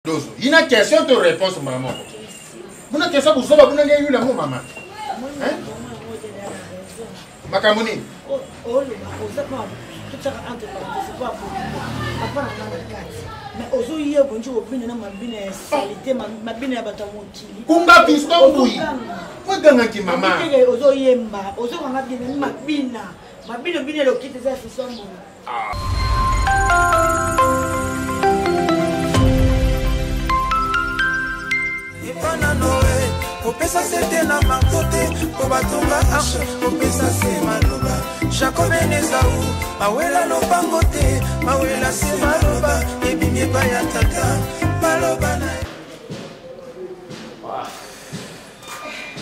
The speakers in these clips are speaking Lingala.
Dozo. Ina question to réponse mbala moko. Buna question buzoba buna nge yula mo mama. Hein? Makambo nini? Oloba oza pa totiaka entre parenthèse po akoki papa na nga na kati mais ozoyeba nji kobina na mabina ya salite mabina ya bato ya mokili kunga fiston mbuyi ogangaki mama ozoyemba ozokanga bina mabina mabina bina elokiti eza ya fiston mbuyi Epa na Noe, kopesa se te na marto te mpo batonga arche, kopesa se maloba. Jacob na Esau bawela lopango te, bawela se maloba, ebimi epai ya tata maloba na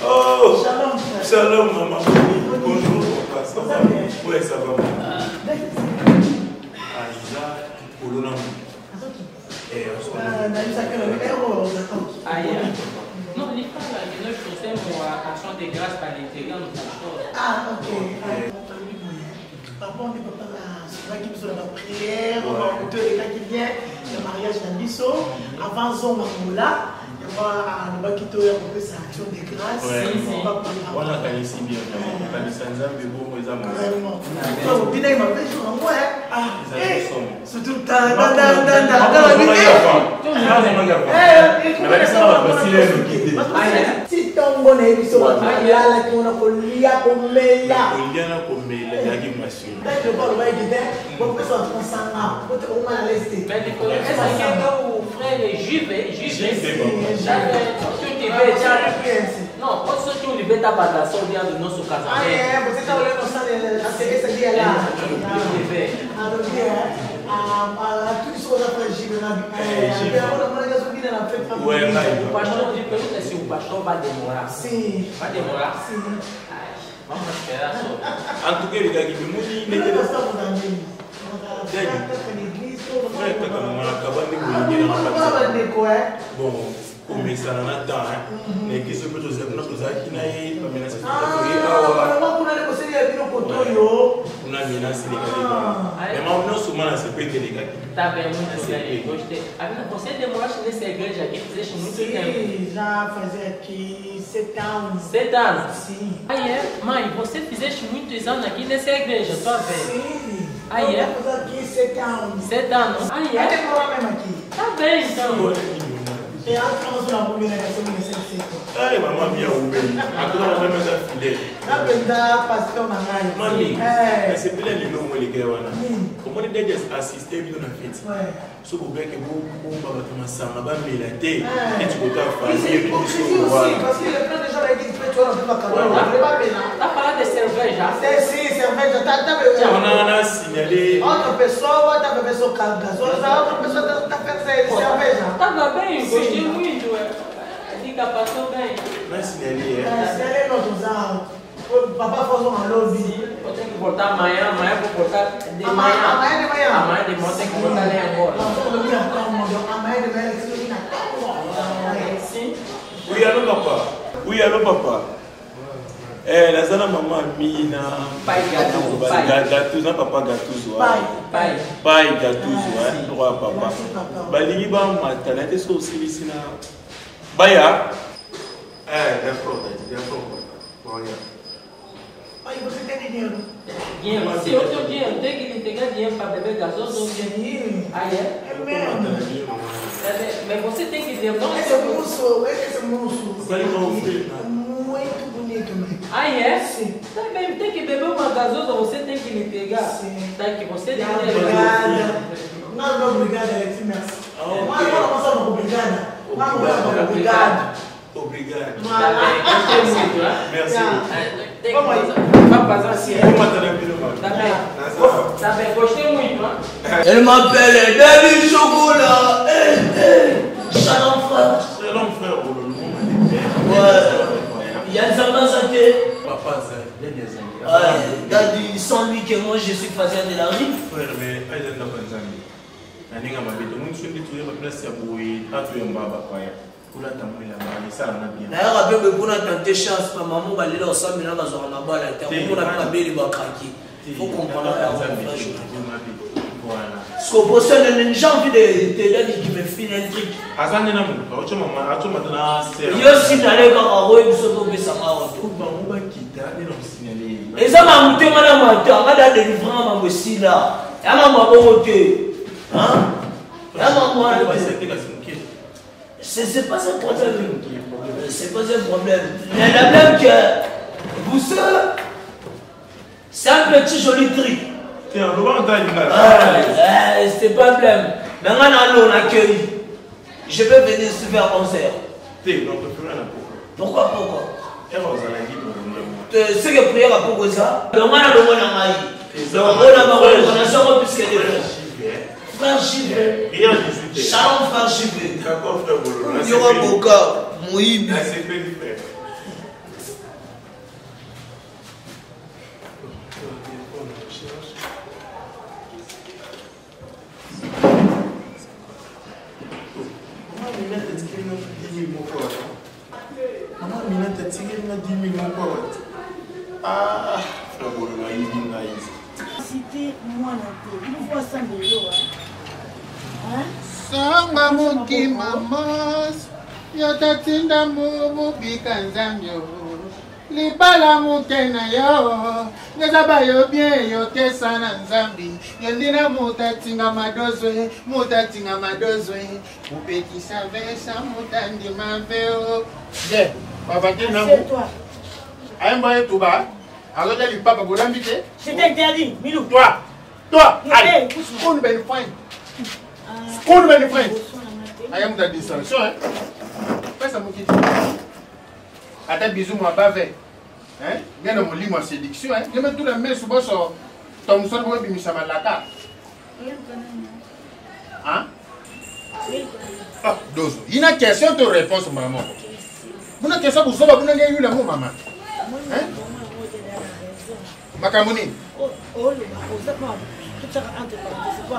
Oh, shalom, shalom maman. Bonjour papa. Ça va? Ouais, ça va. Aza likolo na moto. Eh, Ah, Non, il parle de nos choses, pour action de grâce par l'intégrer nous Ah, ok. Papa, on est papa azwaki biso na baprière moto elekaki bien ya mariage na biso avant zonga ngola yango alobaki toya kopesa action de grâce wana akanisi bien kokanisa nzambe bongo eza vraiment obinaki mabe jour yango surtout ti ntongo nayebi biso bato balalaki wana kolia komela kolia na komela ezalaki Non, pode ser que o Oliveira tá bagaçou o dia do nosso casamento. Ah, é, você tá olhando a cabeça dele lá. O pastor me pergunta se o pastor vai demorar. Sim. Vai demorar? Sim. Vamos esperar só. En tout cas, elekaki bimoni ndenge kaka mama nakaba nde bolingi bon komesana na temps na eglise mpe tozalaki tozalaki na ye bamenase toye awa kuna menase elekaki mais makambo nyonso ma na sepete elekaki Tá bem, muito bem, gostei. Você demoraste nessa igreja aqui, fizeste muito Sim, tempo. já fazia aqui 7 anos. 7 anos? Sim. Aí é? Mãe, você fizeste muitos anos aqui nessa igreja, tô vendo. Sim. Aí é? Eu aqui 7 anos. 7 anos? Aí é? Vai demorar mesmo aqui. Tá bem, então. É, a famosa na bomba, né? Ai, mama minha ubeli. Akona mama eza fidèle. Na mpenza pasteur na ngai. Mami, nasepeli lelo ngo eleka wana. Omoni ndenge assiste bino na feti. So bobeke bobomba bato masanga bamela te. Neti kota famille biso wana. Tá falando de cerveja? Sim, cerveja. Tá, tá, Wana na signalé. Outra pessoa tá bebendo só gasosa, outra pessoa tá fazendo cerveja. Tava bem, gostei muito. A dica passou bem. Na signalé. Signalé não usar. Papa faz uma lobby. Eu tenho que voltar amanhã, amanhã vou voltar de manhã. Amanhã de manhã. Amanhã de manhã tem que voltar ali agora. Amanhã de manhã, Sim. Oui, allô papa. Oui, allô papa. Eh, naza na mama mi na Pai Gatuzo, Gatuzo na papa Gatuzo. Pai. Pai Gatuzo, hein, roi papa. Balingi ba mata na te so osilisi na baya. Eh, d'accord, d'accord. Bon, ya. Pai, você tem dinheiro? Dinheiro, sim, eu tenho dinheiro. Tem que entregar dinheiro para beber gasosa ou dinheiro. Ah, é? É mesmo. Mas você tem que dizer, não Esse moço, esse moço. Muito bonito mesmo. Ah, é? Sim. Tá bem, tem que beber uma gasosa, você tem que me pegar. Sim. Tá que você tem que Obrigada. Não, não, obrigada, Alexis, merci. Mas não, não, não, obrigada. Não, não, obrigado. Obrigado. Tá bem, gostei muito, hein? Merci. Tem que Vamos fazer assim. Tá bem. Tá bem, gostei muito, hein? Elle m'appelle Daddy Chocolat. Hey, hey. Shalom frère. Shalom frère. Ouais. Il y a Nzamba Zate. Papa Zate. Ouais, Daddy, sans lui que moi je suis faiseur de la rue. Frère, mais aïe ndako nzambe. Na ndenge mabe tomoni so nde toyeba place ya boye atoyamba bapaya kolata mo elamba esala na bien. Nayaka mpe boye mpona tenter chance ba mama balela osambela bazwaka na bala te akomona mpe babeli bakraki. Faut comprendre yango. Voilà. Scoposene, j'ai envie de te donner qui me file un truc. Aza nde na moto aomata na yo signale kaka oyo biso topesanga oto bango bakita nde na kosignale eza mamutema na mato anga da delivranga mambo esila ya mambo abongo te ya mambo wana te C'est pas un problème. C'est pas un problème. Mais la même que vous seul, c'est un petit joli truc. C'est pas un problème. Mais on a accueilli. Je vais venir ici vers 11h. Pourquoi Pourquoi Ce que prière à pourquoi ça Donc on a le mot Donc on a le puisque Frère JV. Shalom frère JV. D'accord frère Bolo. Yoka boka moyibi. Mama Minette atikeli nga 10 000 moko awa te. Ah, frère Bolo ayibi ngai. Cité mwana te. Il faut asambela yo. Hein? Sanga mokima mos yo tatinda mobika nzambe libala moke na yo ngeza bayo bien yo kesa na nzambi yo ndina moto atinga madozwe moto atinga madozwe mopekisa vesa moto andima veo de bavateli nango ayemba ye tuba azolia lipapa bolambi te. C'est interdit, Milou. Toi, toi, allez, skun ben fine. Skun ben fine. Aya muta distraction hein. Pesa mokiti. Ata bisou mwa bave. Hein? Ngena molimo ya séduction hein. Ngema tula mesu boso Thomson boye bimisa malaka. Hein? Ah, dozo. Ina question to réponse mbala moko. Buna question buzoba buna nge yula mo mama. Hein? Makambo nini? Oloba oza pa totiaka entre parenthèse po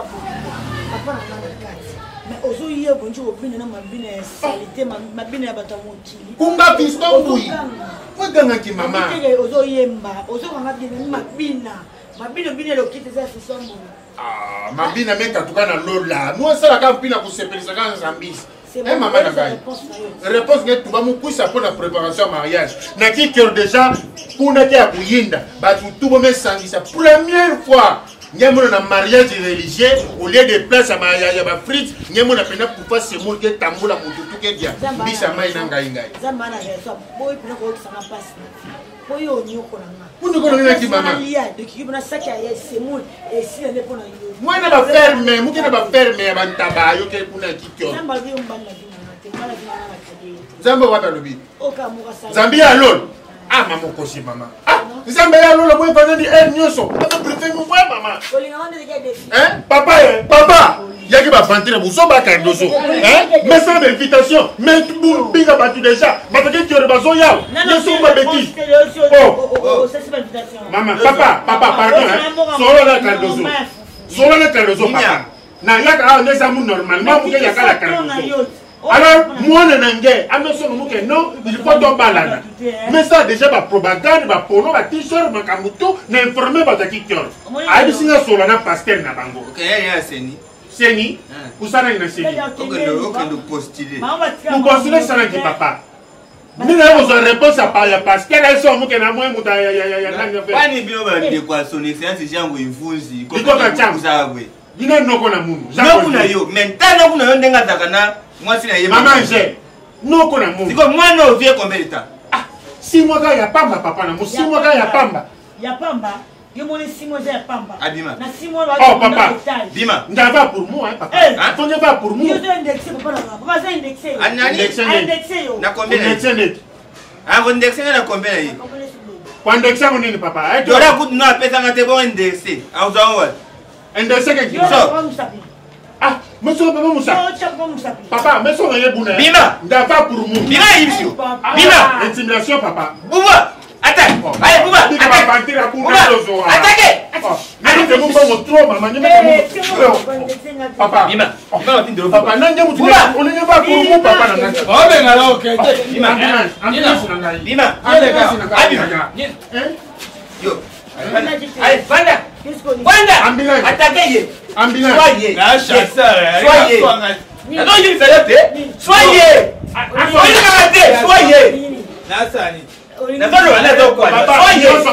papa na nga na kati mais ozoyeba nji kobina na mabina ya salite mabina ya bato ya mokili kumba fiston mbui ogangaki mama ozoyemba ozokanga bien mabina mabina bina elokiti eza ya fiston mbui Ah, mabina me katuka na lola mo asalaka mpina kosepelisaka nzambisi e mama na ngai réponse ngai tuba mokwisa mpo na préparation ya mariage naki cœur déjà kuna te ya koyinda bato tu bomesangisa première fois ngai mona na mariage religieux au lieu de place ya bafrite ngai mona mpena kufa semoule ke tambola motu tuke dia mbisa mai na ngai ngai po yo onyokola nga onyokola nga naki mama lia dokiki mpona saki ya semoule esila nde mpona yo mwana baferme moke na baferme ya bantaba ayoke kuna ya kitio nzambe alobi yo mobali na bino nga te mobali na bino nga na kadi yo te nzambe wapi alobi oka moka nzambe ya lolo ah mama okosi mama ah nzambe ya lolo boye vandani heure nyonso aza préfet mokwa mama hein papa eh, papa yaki bavantire bozoba cardozo mais sala bainvitation mais binga bato déjà bato ke tiore bazoya yesu ba bétise mama papa papa pardon solo na cardozo solo na cardozo papa na yaka awa nde eza mu normalement moke yaka la cardozo alors mwana na nge amesongo moke non il faut tobalana mais ça déjà bapropagande bapolo bat-shirt makambo to na informe bato ya kikior ayebisi nga sola na paster na bango seni kusanani na seni kopostule esalaki papa ndenge ya kozwa réponse ya paster ayeso moke na mwe moto ya bino bandeko ya son excellence jango evunzi likoka cango bino noko na munu noko na yo mais nta noko na yo ndenge azalaka na mwasi na ye mama angele noko na munu sikoyo mwana oyo vie combien de temps ah six mois kaka ya pamba papa na mo six mois kaka ya pamba ya pamba yo moni six mois eza ya pamba abima na six mois oh papa bima ndava pour moi hein papa eh. hein tonge va pour moi yo zo indexé papa na papa aza indexé yo anani indexé yo na combien indexé net ah ko indexé na combien na ye ko indexé ngo nini papa dora kutu no apesanga te bon indexé azwa ngo Indexé ke So. Ah, monsieur papa Moussa. Papa, monsieur Reye Bouna. Bima. Ndava pour nous. Bima Ibsio. Bima. Intimidation papa. Bouba. Attaque. Allez Bouba. Attaque. Bouba. Attaquez. Nani te mumba mo trop mama nyeme Papa. Bima. Bima Papa nanje mutu. On ne va pour nous papa na ngai. Oh ben alors OK. Bima. Bima. Bima. Yo. Allez, vanda. Vanda. Attaquez ye. Soyez. Soyez. Nazoyebisa yo te. Soyez. Oyebaka te. Soyez. Nasani. Nazoloba nazokwala. Soyez.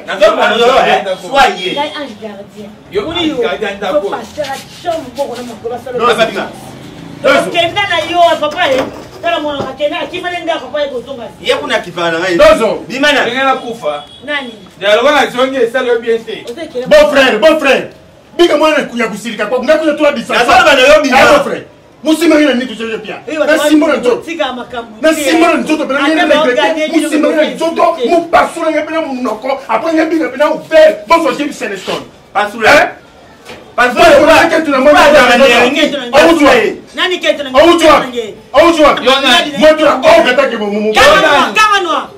Nazoloba nazoloba. Soyez. Ngai ange gardien. Yo pasteur achombo boko na makolo asala. Okenda na yo papa ye. Tala mwana akenda akima nde ndako papa ye kozonga. Ye kuna akipaka na ngai. Dozo. Bima na. Ndenge nakufa. Nani? Yaloba na zongi esali yo bien te. Bon frère, bon frère. Bika mwana ya kusilika kwa ngakuza tula bisa. Nazoloba na yo bima. Bon frère. Musimba ngina nini tucheje pia. Na simba na nzoto. Tika makambo. Na simba na nzoto pena ngene regrette. Musimba ngina nzoto mupasula ngene pena munoko. Après ngene bika pena ouvert. Bon so j'ai Celestone. Pasula. Pasula ketu na mwana. Awuzwa. Nani ketu na Awuzwa. Awuzwa. Moto na oh kata ke mumu. Kama kama noa.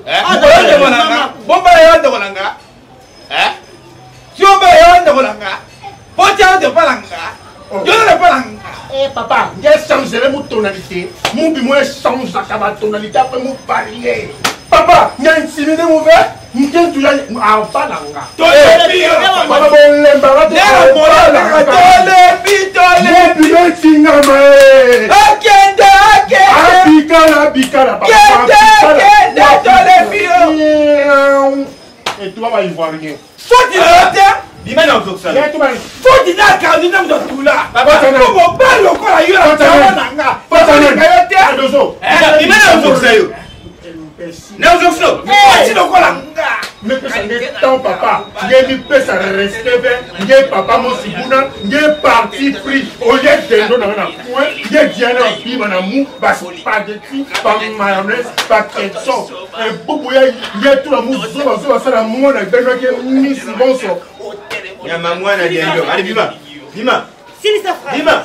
Bomba yo ndeko na nga. Eh? Tiomba yo ndeko na nga. Potia ndeko na nga. Yo ndeko na nga. Eh papa, nge changer mu tonalité. Mu bi mo change ka tonalité après mu parler. Papa, nge intimide mu ve. Nge tu ya afa na nga. Tolembi yo. Papa bolemba ba te. Tolembi tolembi. Mu bi me tingama eh. Akende akende. Abikala bikala papa. Kende kende tolembi yo. Et toi ba ivoirien. Foti na yo te. Bima na ozokisana. Foti na candidat moto atula. Mobali lokola yo na tala na nga. Foti na yo te. Bima na ozokisa yo. Na ozokisa. Foti lokola nga. Mepesa nge temps papa nge mipesa respect ve nge papa mosikuna nge parti pris olie dendo na nga na coin nge diana bima na mu baspaghetti bamayonnaise baketchup ebubu ya nge tula mu zobazoba asala mwana ebendwaki misi bonso Nyama mwana dendo. Allez bima. Bima. Silisa frère. Bima.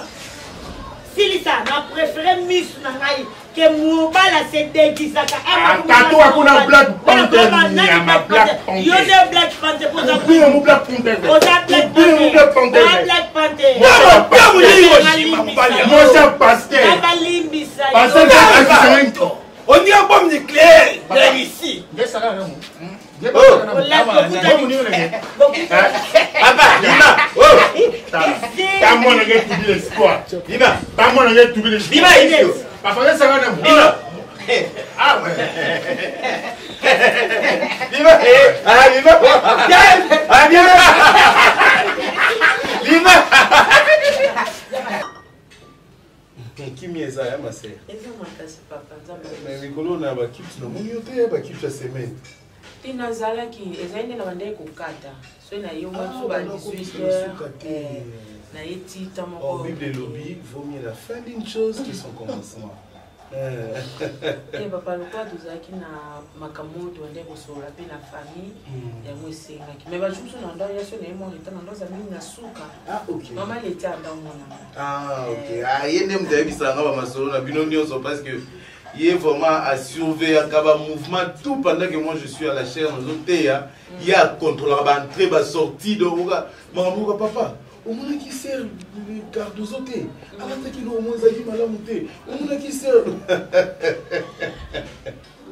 Silisa na préféré misu na ngai ke mobali asedekisaka. Kato akuna Black Panther nyama Black Panther. Yo nde Black Panther po oza Obino mu Black Panther. Oza Black Obino mu Black Panther. Oza Black Panther. Mwasi pasteur. Nabalimbisa yo. Pasteur akisanga On dit un bombe nucléaire de ici. Papa, bima. Oh. Ta mwana nge tubi l'espoir. Bima. Ta mwana nge tubi l'espoir. Bima ici. Papa nge sanga na mu. Bima. Ah ouais. Bima. Ah bima. Ah bima. Bima. Kimia eza ya masere. Eza makasi papa nzambe. Mais mikolo na bakipsi namoni yo te bakipsi ya semaine. Te nazalaki ezali nde na bandaki kokata soki nayonga biso ba 18 heures naye ti ta moko. Bible elobi vaut mieux la fin d'une chose que son commencement. Te papa lokola tozalaki na makambo oyo tobandaki kosolola mpe na famille yango esengaki mais bajour mosusu na ndako ya so naye mwa retard na ndako aza mingi na suka. Mama leti anda omonanga. Ah ok. Ah ye nde moto ayebisaka nga bamasolo na bino nyonso parce que ye vraiment asurveillaka bamouvement tout pendant que moi je suis à la chaire nazoteya ye acontrôlaka baentrée basortie donc oka makambo oka papa omonaki ser Cardozo te alataki eloko moko ezalaki malamu te omonaki ser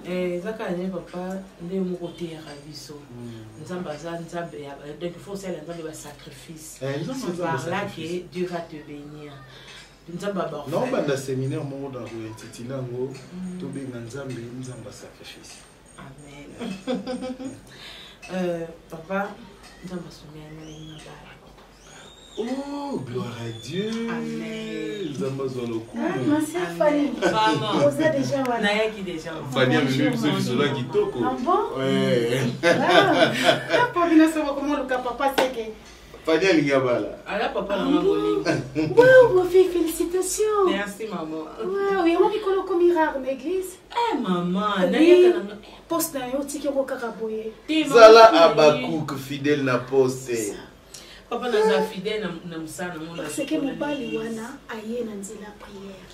Eza kaka nde papa nde moko oteyaka biso nzambe aza nzambe donc il faut osalela nzambe basacrifice. C'est par là que Dieu va te bénir. Nzambe naobanda séminaire moko na kointitule yango tobenga nzambe nzambe ya sacrifice. Amen. Papa nzambe asungi yango ndenge na bala. Oh, gloire à Dieu. Amen. Nzambe azwa lokumu. Ma sœur Fanny, oza déjà wana. Nayaki déjà. Fanny amemi biso lisolo ya kitoko. Ah bon? Ouais. Ah, po bino soko komoluka papa seke. Fanny alingi abala. Ala papa na nga bolingo. Wow, ma fille, félicitations. Merci maman. Wow, yango mikolo komi rare na église. Eh maman, nayaka na nga. Poste na yo otiki yango kaka boye. Zala Habakuk fidèle na poste. Papa naza fidèle na mosala na ngo. Parce que mobali wana aye na nzela prière.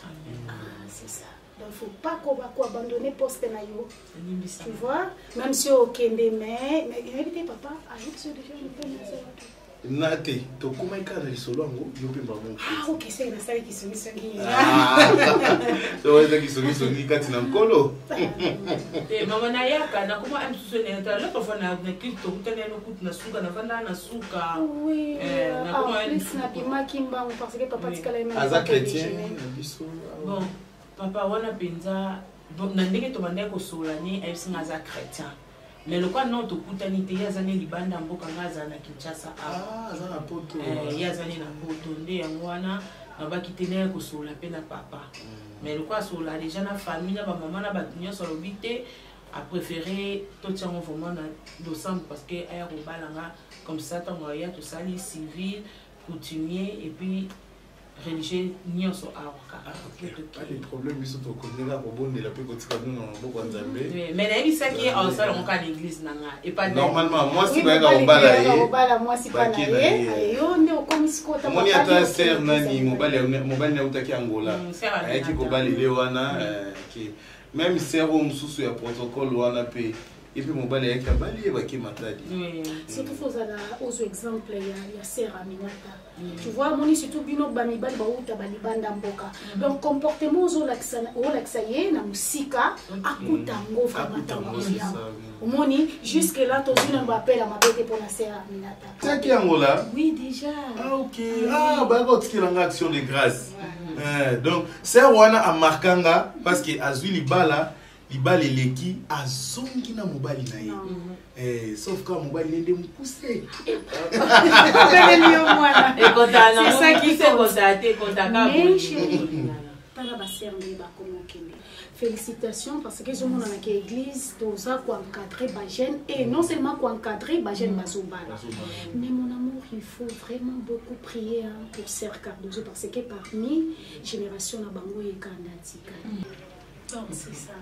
Ah, c'est ça. Donc faut pas ko abandonner poste na yo. Tu vois, même si okende mais mais yebi te papa ayebi so déjà mobali aza wapi. Na te, tokomaki kaka na lisolo yango, yo mpe mbamo. Ah, ok, seke nasali kisongisongi. So eza kisongisongi kati na nkolo. Te mama nayaka nakoma a mosusu eneyata l'autre fois na na culte tokutani yano kutu na suka nafandaka na suka. Oui, Eh, nakoma en plus nabimaki mbangu parce que papa tikala ye Aza chrétien na biso. Bon, papa wana mpenza bon, na ndenge tobandaki kosolola ne ayebisi nga aza chrétien. Mais lokola nao tokutani te, ye aza ne libanda ya mboka, nga azala na Kinshasa awa. Ah, aza na poto. Eh, ye aza ne na poto nde yango wana nabaki te naye kosolola mpe na papa. Mais lokola asolola déjà na famille na bamama na bato nyonso alobi te apréféré totia yango vraiment na losambo parce que aya kobala nga comme ça ntango aya tosali civil coutumier et puis religieux nyonso awa kaka. Pas de problème, biso tokomi kaka kobondela mpe kotika bino na maboko ya Nzambe. Mais nayebisaki ye aosala yango kaka na église na nga epa Normalement, mwasi bayaka kobala ye. Kobala mwasi pa na Bake na ye. ye. Yo nde okomi sikoyo ntango Omoni abali ata okende ser nani église. mobali mobali autaki Angola. Sœur Ayaki Aminata. kobala ele wana ke même ser oyo mosusu ya protocole wana mpe ye mpe mobali ayaki abali ye bake Matadi. Surtout faut ozala ozwa exemple ya sœur Aminata. Tu vois, moni surtout bino bamibali bauta balibanda mboka, donc comportement ozolakisa olakisa ye na mosika akuta yango vraiment Akuta ntango yango, c'est akoya. ça, oui. Omoni jusque là tozwi nano baapele ya mabe te mpona sœur Aminata. Tiaki Angola. Oui, déjà. Ah, ok. Ah, bayaka kotikela nga action de grâce. Donc ser wana amarka nga parce que azwi libala, libala eleki, azongi na mobali na ye. Sauf ka mobali ne nde mokuse. Obeleli yo mwana. Ekotala C'est ça nango qui mokuse compte. ekotala te ekotaka Mais boye. chérie, tala basere nde bakomi okende. Félicitations parce que ezomonanaka église toza koencadre bajeune et non seulement koencadre bajeune bazobala. Mais mon amour, il faut vraiment beaucoup prier, hein, pour Sœur Cardozo parce que parmi génération na bango ekanda tika. Donc c'est ça.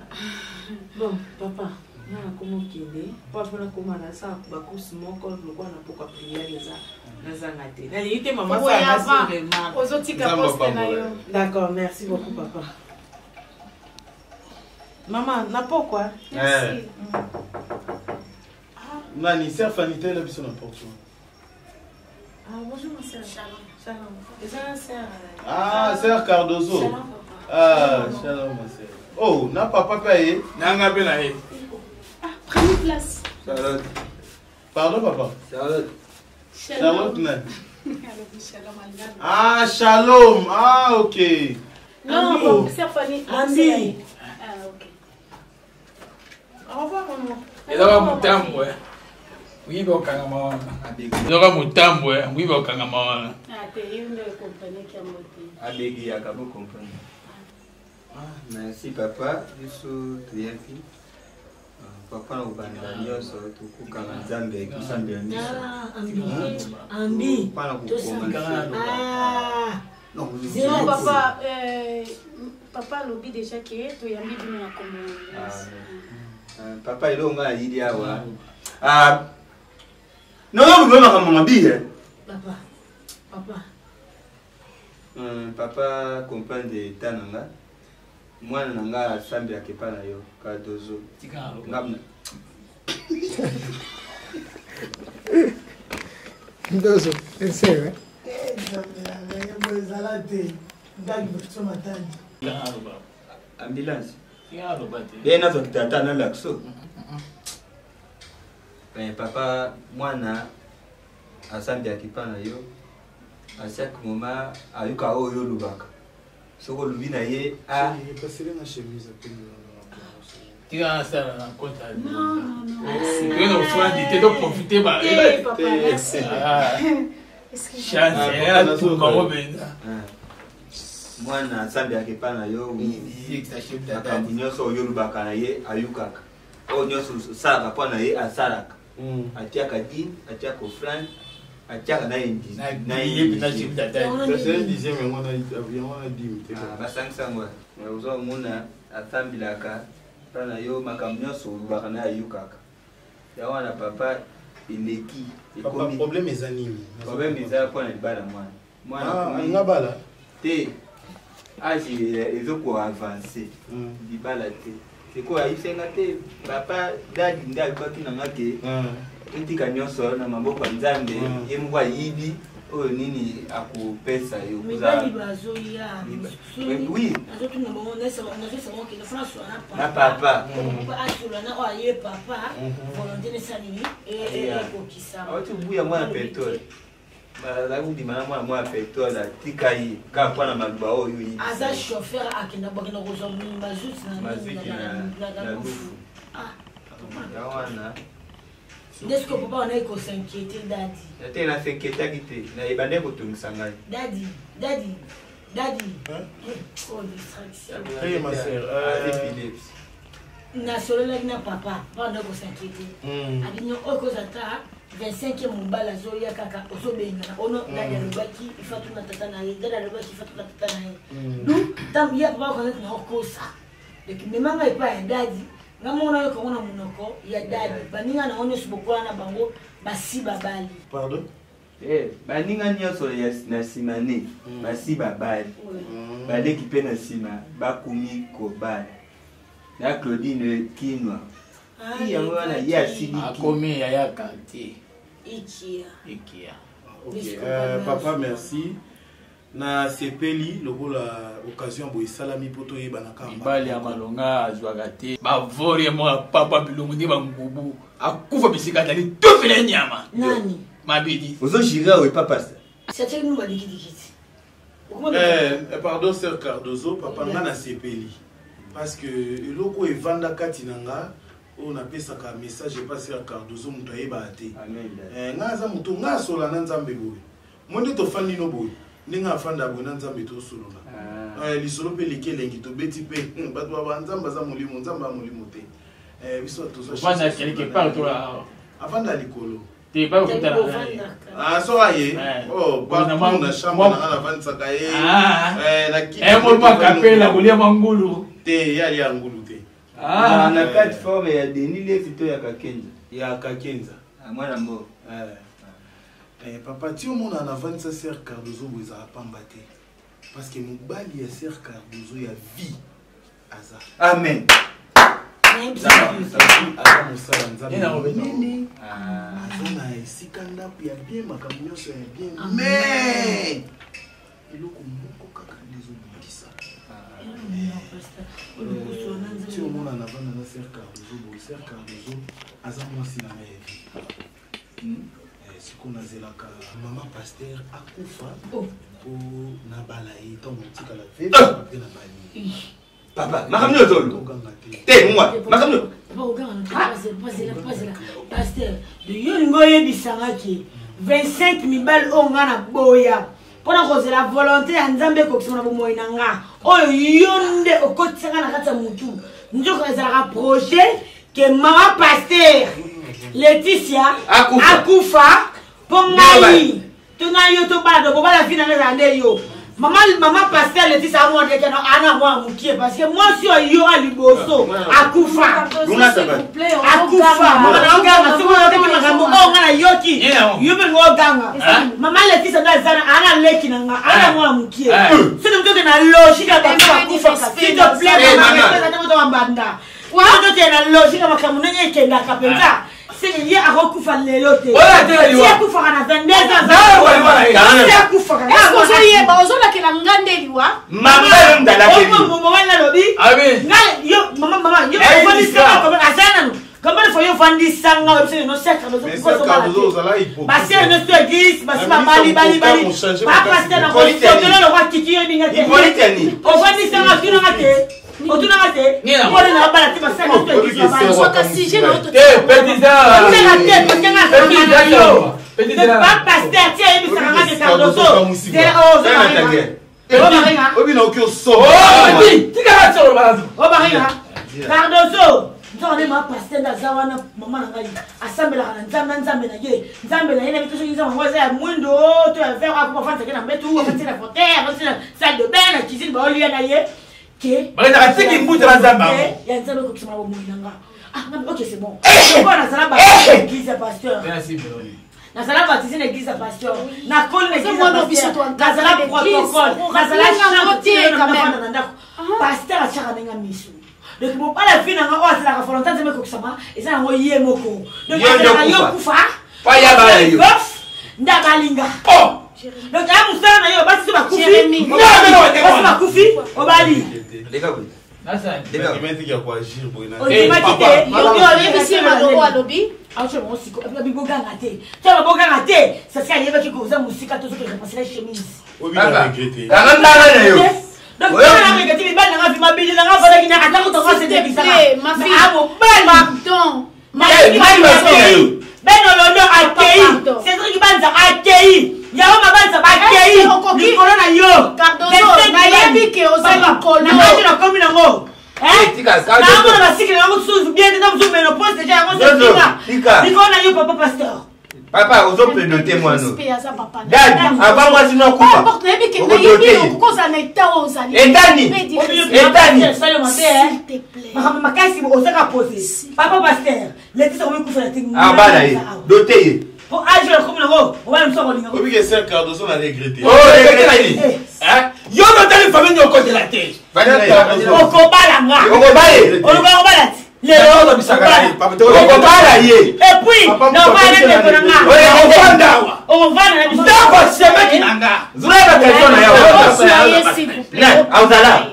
Bon, papa, nga nakoma okende mpo mpo nakoma nasala bacourse moko lokola na pokwa prière eza nazanga te nalingi te mama Faut boya sala avant. remarque. Ozotika Nzambe poste na apambola. yo. D'accord, merci beaucoup papa. Mama, na pokwa. Merci. Nani ser Fanny na biso na porte. Ah, bonjour ma sœur. Shalom. Shalom. Eza sœur. Ah, ser Cardozo. Shalom, papa. Ah, shalom ma sœur. Oh, na papa mpe aye. Nanga mpe na ye. Ah, prenez place. Charlotte. Pardon papa. Charlotte. Charlotte nani? Alobi shalom alingana. Ah, shalom. Ah, ok. Non, Andy. bon, sœur Fanny. Andy. Ah, ok. Au revoir maman. Ezaka motambo moyibi okangama wana. Ezaka motambo moyibi okangama wana. Ah, te yo nde okompanaki yango te. Abegiyaka bocomprendre. Ah, merci papa, biso toyaki. Ah, papa na kobanda nyonso tokokanga Nzambe tosambela miso. Ah, Ambi. Ambi. Mpana kokomanse. Ah. Non, papa, papa alobi déjà ke toyambi bino na kombo. Papa, eloko ngai nayili awa. Ah, nozoluba makambo mabi eh. Papa. Papa. Papa comprendre eta na nga, mwana na nga asambelaka epa na yo Cardozo. Nga Ndozo, ensere. Yango ezala te ndaki boso Matadi. Ambulance ye nazokita ata nalakso. Papa, mwana asambelaka epa na yo à chaque moment, ayoka oyo olobaka soki olobi na ye a Pasele na chemise apeni. Tika nasala na compte. Non, non, non. Merci. Toyena kofandi te toprofite ba Eh, papa, merci. Ah, Excuse-moi. chance Ah, papa, atumba ngo mpenza. Mwana asambelaka epa na yo, makambo nyonso oyo olobaka na ye ayokaka, oyo nyonso osalaka mpo na ye asalaka, atiaka dîme, atiaka offrande, atiaka na ye. Na ye mpenza chef d'État. C'est un dixième yango na yango na dîme te. Basangisa yango oza komona asambelaka mpa na yo, makambo nyonso olobaka na ye ayokaka ya wana. Papa, eleki. Papa, problème eza nini? Problème eza mpo na libala mwana mwana Ah, akomi- nga bala. Te, age ezokoavance libala te. Sikoyo ayisenga te papa dadi nde alobaki na nga ke. Totika nyonso na maboko ya Nzambe, ye moko ayibi oyo nini akopesa yo. Mibali bazoya. Oui. Nazotuna bango, nazosa bango kende fona sola na papa. Papa asola na oyo aye papa, volonté nesala nini ekokisama. Awuti buya mwana petrole. Bazalaki kobima na mwana mwana petrole, atika ye kaka mpo na maloba oyo oyebi. Aza chauffeur, akenda bakenda kozwa mazuti na lufu. Yango wana nde sikoyo papa wana ekos'inquiéter dadi. Te, nas'inquiétaki te, ebandaki kotungisa ngai. Dadi, dadi, dadi, oh, distraction. Hey, ma sœur. Épilepsie. Nasololaki na papa, papa nde kos'inquiéter. Abino oyo koza ta 25e mobali azoya kaka ozobengana ono. Dadi alobaki ifatuna tata na ye, dadi alobaki ifatuna tata na ye. Du ntango ye papa okanaki na okosa, donc memanga epai ya dadi, nga moko nayoka ngo na monoko ya dadi. Baninga nango nyonso bokola na bango basi babali. Pardon? Baninga nyonso na nsima ne basi babali, baleki mpe na nsima bakomi kobala na Claudine Kinwa. Yango wana ye asiliki. Akomi yaya quartier. Ikia. Ikia. Okay. Papa, merci, nasepeli lokola occasion boye esalami mpo toyebanaka. Mibali ya malonga azwaka te, bavori moko papa bilongo nde bangubu, akufa bisika azali, tofela nyama. Nani? Mabidi. Ozogire awa epa pasta. Satiaki nu badikidikiti. Pardon, sœur Cardozo, papa, nga nasepeli parce que eloko evanda kati na nga oyo napesaka message epa sœur Cardozo, moto ayebaka te. Nga aza moto nga asola na Nzambe boye, mo nde tofandi no boye, ndenge afanda boye na Nzambe, tosolola lisolo mpe eleki elengi, tobeti mpe bato baba Nzambe aza molimo, Nzambe aza molimo te. Biso Ovanda quelque part to? Afanda likolo. Te, pa kokutana na ye. Ah, soki aye, oh, partout na chambre na nga navandisaka ye. Na kiti. Mo kapela kolia mwa ngulu. Te, ye alia ngulu te. Na plateforme ya Denis Lesi to ya Kakenza? Ya Kakenza. Mwana mbo. Papa, ti omona navandisa sœur Cardozo boye, ezala pamba te, parce que mobali ya sœur Cardozo ya vie aza. Amen. Aza mosala Nzambe nini, aza na esika ndako ya bien, makambo nyonso ya bien, mais eloko moko kaka nde ezobundisa. Ti omona navanda na sœur Cardozo boye, sœur Cardozo aza mwasi na ngai ya vie. Sikoyo nazelaka mama pasteur akufa po nabala ye, ntango otikala veve mpe nabali ye. Papa, makambo nyonso ozolo te, mwa makambo. Pasteur, yo olingi oyebisanga ke 25 mibali oyo nga na boya mpona kozela volonté ya Nzambe ekokisama na bomoi na nga, oyo yo nde okotisanga na kati ya motu, nzoka ezalaka projet ke mama pasteur Leticia akufa mpo ngai to na yo tobala? Do bobala, vi na nga ezala nde yo. Mama, mama pasteur Leticia amondeke no ana mwana mokie, parce que mwasi oyo yo a liboso akufa, akufa. Mama na oganga, soki oyokaki makambo oyo nga nayoki, yo mpe nga oganga. Mama Leticia nde aza ana leki na nga, ana mwana mokie. Soki motoke na logique ya bato bakufaka, s'il te plaît, mama, banda toke na logique ya makambo ndenge ekendaka mpenza, seke ye akokufa lelo te. Ti akufaka na 22 ans, akufaka. Ozoyeba, ozolakela nga nde liwa. Mobali nalobi yo, mama, mama, yo ofandisanga, aza nanu comment fo yo ofandisanga, oyebisa no sacre basere nyonso église basi babali bali bali, bapasteur na kosotolo lokwa kiki, yo ebinga te. Ofandisanga, otunanga te, otunanga te mpona na babala te, basere nyonso église babali. Te, parce que nga azalaka na yo ba pasteur, ti ayebisaka nga ke Cardozo. Obina oki. Obaringa Cardozo, nzoko nde ma pasteur nde aza wana. Mama na ngai asambelaka na Nzambe, na Nzambe na ye, Nzambe na ye. Na biso soki Nzambe yango eza ya mwindo to ya vert, akoma afandisake na mbetu, afandisi na fauteuil, afandisi na salle de bain, na cuisine, baolia na ye ke Bakendaka tiki mbuta na Nzambe yango. Ya Nzambe ekokisama na bomoi na nga. Ah, ngambe, ok, c'est bon. Lokola nazala ba église ya pasteur, nazala baptisé na église ya pasteur, nakoli na église ya pasteur, nazala protocole, nazala chante na ndako, pasteur atiaka ndenge miso. Donc mobali ya vie na nga oyo azelaka volonté nzambe ekokisama eza yango ye moko. Donc Ye nde azelaka yo okufa. kufa. Pa ya bala yo. Veuf, nde abalinga. Donc aya mosala na yo basi so bakufi. Jérémie. Basi bakufi obali. Leka boye. Nandimaki ya koagir boye na Ondimaki te. Yo oyebisi ye maloba alobi. Aotia bango siko biboganga te. Tia baboganga te. Sasi ayebaki koza mosika tozoki repasser la chemise. Oyebi na regrete. Kanga ndanga na yo. Donc, Oyo- tala na regretter mibali na nga vi mabele na nga valaki na ata kutu nga S'il te sedekisaka. plaît, ma fille. Ah, mobali. Pardon. Eh, mali basi na yo. Ben Olondo akei. Pardon. Cédric Banza akei. Yao Mabanza bakei. Est-ce que okoki- Likolo na yo. Cardozo, 25 nayebi ke oza Papa, likolo. Na âge nakomi nango. Eh, tika, Cardozo. Naamona basikile yango susu bien te mosusu ménopause déjà yango Zozo, sofinga. tika. Likolo na yo papa pasteur. Papa, ozopredote mwana oyo. Respect aza papa na Dadi, yo. avant mwasi no Peu akufa. importe, nayebi ke Okodote nayebi ye. okoki kozala na état oyo ozali. Etani. Pe dire respect. Etani. Salema te, eh. S'il te plaît. makambo makasi ozaka pose papa pasteur letisa komi kufa na te Ah, bala ye. Dote ye. po age nakomi nango obala mosu akolinga Oyebi ke ser Cardozo na regrete. Oh, regrete nini? Yo notali famille nyoko kozela te. Vanda na ye. okobala nga Okobala ye. olobaka obala ti lelo Okobala ye. et puis Papa, naobala na ndeko na nga Oye, Ovanda awa. okovanda na biso Ndako semeki na nga. Zula ba question na yo. Soyez, s'il vous plaît. Na, aozala.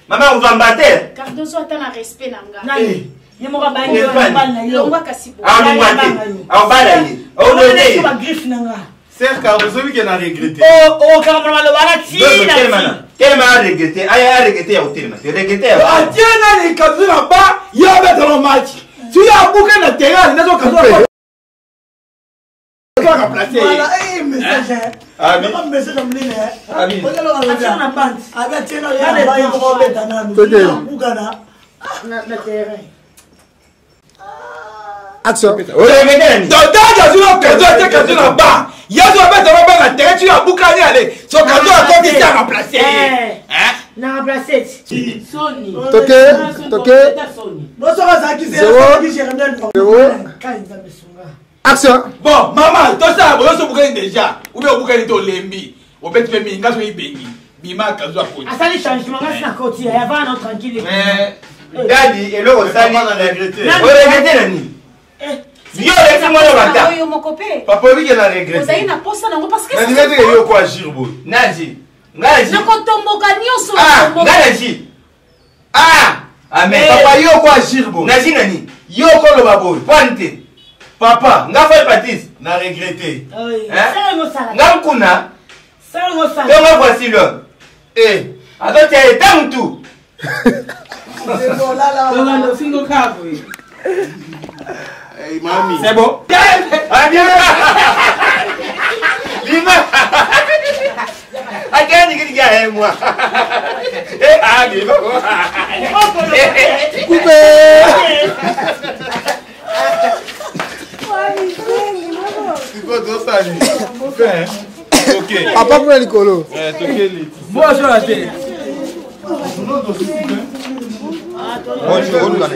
Mama ozwamba te. Cardozo ata na respect na nga. nani ye moko abangi Eh, yo Fani. mobali na yo Longwa kasi boye. Alongwa te. Aobala ye. Odote ye. bagriffe na nga Ser Cardozo oyebi ke na regrete. okanga maloba wana Dozo, tina telema na. Telema a regrete. Aya a regrete ya kotelema te. Regrete ya. Atie nani Cardozo na ba, ye abetela match. Si ye abuka na terrain, nazo Cardozo. Azwaka place ye. Voilà, eh, message, eh. Ami. Naka message ya monene, eh. Ami. Oyo eloko alobi, Atia na bande. abi atie na ye na ba, ye moko obeta nanu. Toke. Abukana. na terrain Action. Oregrete na nini? Donc dadi azwi na Cardozo atie Cardozo na ba. Ye azo abetela ba na terrain ti abukani ale. So Cardozo akoti ti a remplacer ye. Eh. na remplace ti Soni. Toke, toke. Bo soki azalaki zela, Zéro. azalaki Jérémie Alpha. Zéro. kai nzambe sunga Action. Bon, mama, tosala boye nyonso obukani déjà. Ou bien obukani te olembi. Obeti mpe mingi, nga soki ibengi. Bima Cardozo akoti. asali changement nga sina koti ya avana no tranquille Mais Dadi, eloko osali. Papa na regrete. Oregrete na nini? Yo oleki mwana bata. Oyo moko pe. Papa oyebi ke na Ozali regrete. na posa nango parce que Nandimaki ke yo koagir boye. Naji. Nga naji. nakotomboka nyonso Ah, natomboka. nga naji. Ah! Amen. Papa yo koagir boye. Naji na nini? Yo koloba boye. Pwani te. Papa Nga foi Patrice. na regrete. Hein? ngosala Nga mkuna. sala ngosala To nga voici l'homme. Eh, Azotia ye ta mutu. Zéro, là, là, là, là. eh, mami. C'est bon. Ah bien. Lima. Attends, il y a moi. Eh ah Lima. Coupé. Sikoyo tosali. Fin, hein? Ok. Papa kuna likolo. Eh, tokeli. Bonjour te. Bonjour,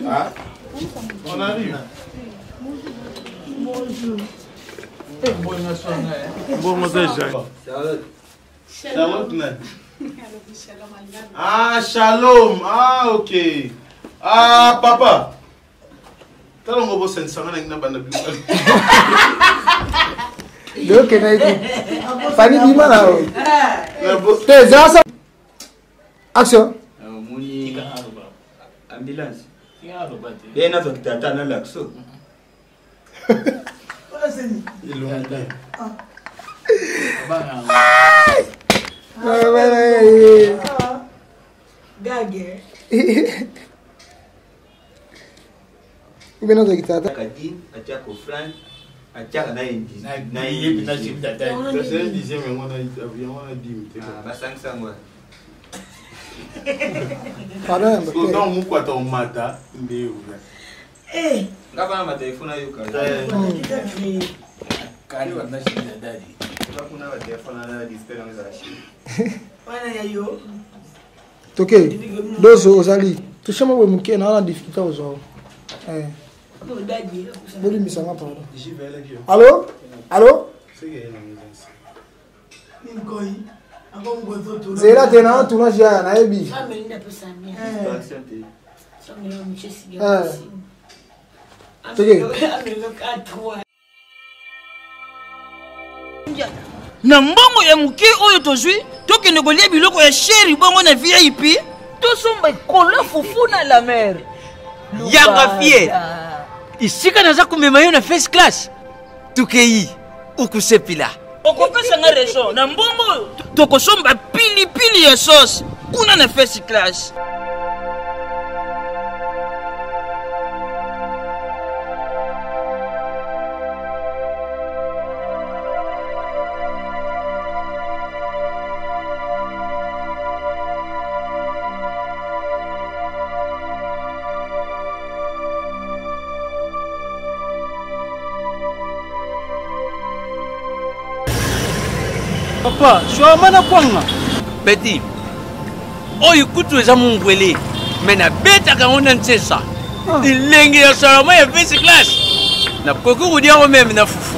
Ah, On arrive. Bongo Jacques. Charlotte nani? Ah, shalom. Ah, ok. Ah, papa. Tala ngo bosanisanga na ngina banda biloko. Leokenda eki. Fani bima na yo. Te zala sa. Action. Omoni ambulance. Ye nazwa tata na lakso. Gage. Ube nazwa tata. Kadi atiaka offrande atiaka na ye na Ye mpe na chef tata. Kasi un dixième yango na yango na dime te. Basangisa yango. Pardon ya So mbote. ntango mokwata omata nde oya. Eh, Nga bana ba telefone ayoka. kita créé. Kali wa na chef tata. Nga kuna ba telefone na display yango ezala chine. Wana ya yo. Toke. Dozo ozali. Touche moi boye moke na wana difficulté ozwa. Eh. Oh, daddy. Bolimbisanga pardon. Allô? Allô? Seke ye na maison. Nkoi. Zela te na tournage ya nayebi. Teke. Na mbongo ya moke oyo tozwi, tokende kolia biloko ya sheri bongo na vip, tosomba ekola fufu na la mer. Yanga fie, esika naza komema yo na first class, tokei okusepela. Okopesa nga raison, na mbongo oyo tokosomba pilipili ya sauce kuna na first class. Papa, shawarma na kwanga. Petit, oyo kutu eza mungwele, me nabetaka yango na nsesa. Ah. Elengi ya shawarma ya first class. Nakoki kolia yango meme na fufu.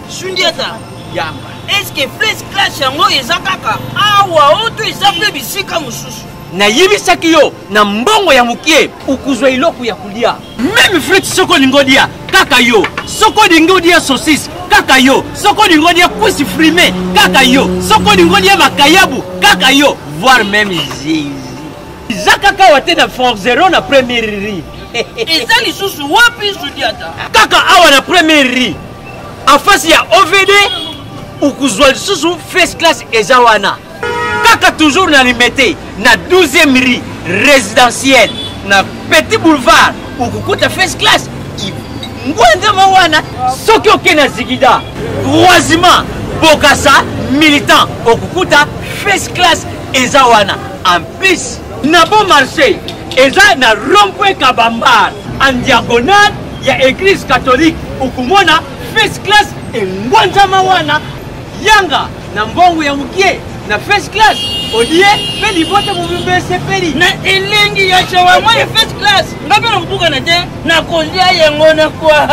Sundiata. Yamba. Est-ce que first class yango eza kaka awa oyo to eza mpe bisika mosusu? Nayebisaki yo na mbongo ya mokie okozwa eloko ya kolia. Meme frite soki olingi olia kaka yo, soki olingi olia saucisse kaka yo, soki olingi olia cuisse frime kaka yo, soki olingi olia makayabu kaka yo, voire meme zizi. Eza kaka awa te na Forgeron na première rue. Eza lisusu wapi Sudiata? Kaka awa na première rue en face ya OVD okozwa lisusu first class eza wana. Kaka toujours na Limete na 12e rue résidentielle na petit boulevard okokuta first class ngwandama wana. Soki oke na Zigida croisement Bokasa militant okokuta first class eza wana. En plus na bon marché eza na rond-point Kabambar en diagonale ya église catholique okomona first class engwanzama wana. Yanga na mbongo ya mokie na first class olie mpe libota mobimba esepeli na elengi ya shawarma ya first class. Nga mpe nakobukana te, nakolia yango na kwa.